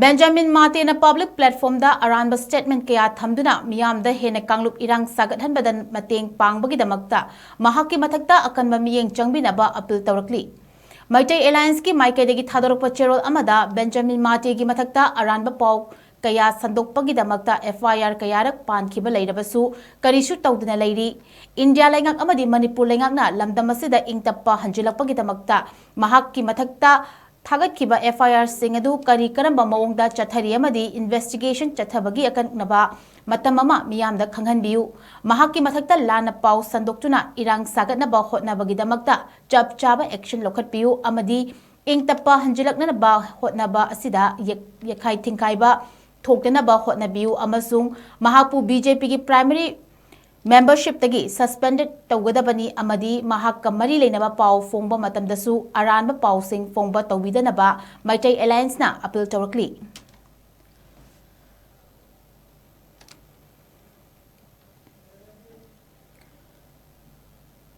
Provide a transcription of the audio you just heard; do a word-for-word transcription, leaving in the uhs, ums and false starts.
Benjamin ꯃꯥꯇꯦꯅ public ꯄ꯭ꯂꯦꯠꯐꯣꯝꯗ ꯑꯔꯥꯟꯕ statement ꯀꯌꯥ ꯊꯝꯗꯨꯅ ꯃꯤꯌꯥꯝꯗ ꯍꯦꯟꯅ ꯀꯥꯡꯂꯨꯞ ꯏꯔꯥꯡ ꯁꯥꯒꯠꯍꯟꯕꯗ ꯃꯇꯦꯡ ꯄꯥꯡꯕꯒꯤꯗꯃꯛꯇ ꯃꯍꯥꯛꯀꯤ ꯃꯊꯛꯇ ꯑꯀꯟꯕ ꯃꯤꯠꯌꯦꯡ ꯆꯪꯕꯤꯅꯕ ꯑꯄꯤꯜ ꯇꯧꯔꯛꯂꯤ꯫ ꯃꯩꯇꯩ ꯑꯦꯂꯥꯌꯟꯁꯀꯤ ꯃꯥꯏꯀꯩꯗꯒꯤ ꯊꯥꯗꯣꯔꯛꯄ ꯆꯦꯔꯣꯜ ꯑꯃꯗ ꯕꯦꯟꯖꯥꯃꯤꯟ ꯃꯥꯇꯦꯒꯤ ꯃꯊꯛꯇ ꯑꯔꯥꯟꯕ ꯄꯥꯎ ꯀꯌꯥ ꯁꯟꯗꯣꯛꯄꯒꯤꯗꯃꯛꯇ ꯑꯦꯐ ꯑꯥꯏ ꯑꯥꯔ ꯀꯌꯥꯔꯛ ꯄꯥꯟꯈꯤꯕ ꯂꯩꯔꯕꯁꯨ ꯀꯔꯤꯁꯨ ꯇꯧꯗꯅ ꯂꯩꯔꯤ꯫ ꯏꯟꯗꯤꯌꯥ ꯂꯩꯉꯥꯛ ꯑꯃꯗꯤ ꯃꯅꯤꯄꯨꯔ ꯂꯩꯉꯥꯛꯅ ꯂꯝꯗꯝ ꯑꯁꯤꯗ ꯏꯪ ꯇꯞꯄ ꯍꯟꯖꯤꯜꯂꯛꯄꯒꯤꯗꯃꯛꯇ ꯃꯍꯥꯛꯀꯤ ꯃꯊꯛꯇ ꯊꯥꯒꯠꯈꯤꯕ ꯑꯦꯐ ꯑꯥꯏ ꯑꯥꯔꯁꯤꯡ ꯑꯗꯨ ꯀꯔꯤ ꯀꯔꯝꯕ ꯃꯑꯣꯡꯗ ꯆꯠꯊꯔꯤ ꯑꯃꯗꯤ ꯏꯟꯚꯦꯁꯇꯤꯒꯦꯁꯟ ꯆꯠꯊꯕꯒꯤ ꯑꯀꯛꯅꯕ ꯃꯇꯝ ꯑꯃ ꯃꯤꯌꯥꯝꯗ ꯈꯪꯍꯟꯕꯤꯌꯨ꯫ ꯃꯍꯥꯛꯀꯤ ꯃꯊꯛꯇ ꯂꯥꯟꯅ ꯄꯥꯎ ꯁꯟꯗꯣꯛꯇꯨꯅ ꯏꯔꯥꯡ ꯁꯥꯒꯠꯅꯕ ꯍꯣꯠꯅꯕꯒꯤꯗꯃꯛꯇ ꯆꯞ ꯆꯥꯕ ꯑꯦꯛꯁꯟ ꯂꯧꯈꯠꯄꯤꯌꯨ ꯑꯃꯗꯤ ꯏꯪ ꯇꯞꯄ ꯍꯟꯖꯤꯜꯂꯛꯅꯅꯕ ꯍꯣꯠꯅꯕ ꯑꯁꯤꯗ ꯌꯦꯛ-, ꯌꯦꯛꯈꯥꯏ ꯊꯤꯡꯈꯥꯏꯕ ꯊꯣꯛꯇꯅꯕ ꯍꯣꯠꯅꯕꯤꯌꯨ ꯑꯃꯁꯨꯡ ꯃꯍꯥꯛꯄꯨ ꯕꯤ ꯖꯦ ꯄꯤꯒꯤ ꯄ꯭ꯔꯥꯏꯃꯔꯤ ꯃꯦꯝꯕꯔꯁꯤꯞꯇꯒꯤ ꯁꯁꯄꯦꯟꯗꯦꯗ ꯇꯧꯒꯗꯕꯅꯤ ꯑꯃꯗꯤ ꯃꯍꯥꯛꯀ ꯃꯔꯤ ꯂꯩꯅꯕ ꯄꯥꯎ ꯐꯣꯡꯕ ꯃꯇꯝꯗꯁꯨ ꯑꯔꯥꯟꯕ ꯄꯥꯎꯁꯤꯡ ꯐꯣꯡꯕ ꯇꯧꯕꯤꯗꯅꯕ ꯃꯩꯇꯩ ꯑꯦꯂꯥꯌꯟꯁꯅ ꯑꯄꯤꯜ ꯇꯧꯔꯛꯂꯤ꯫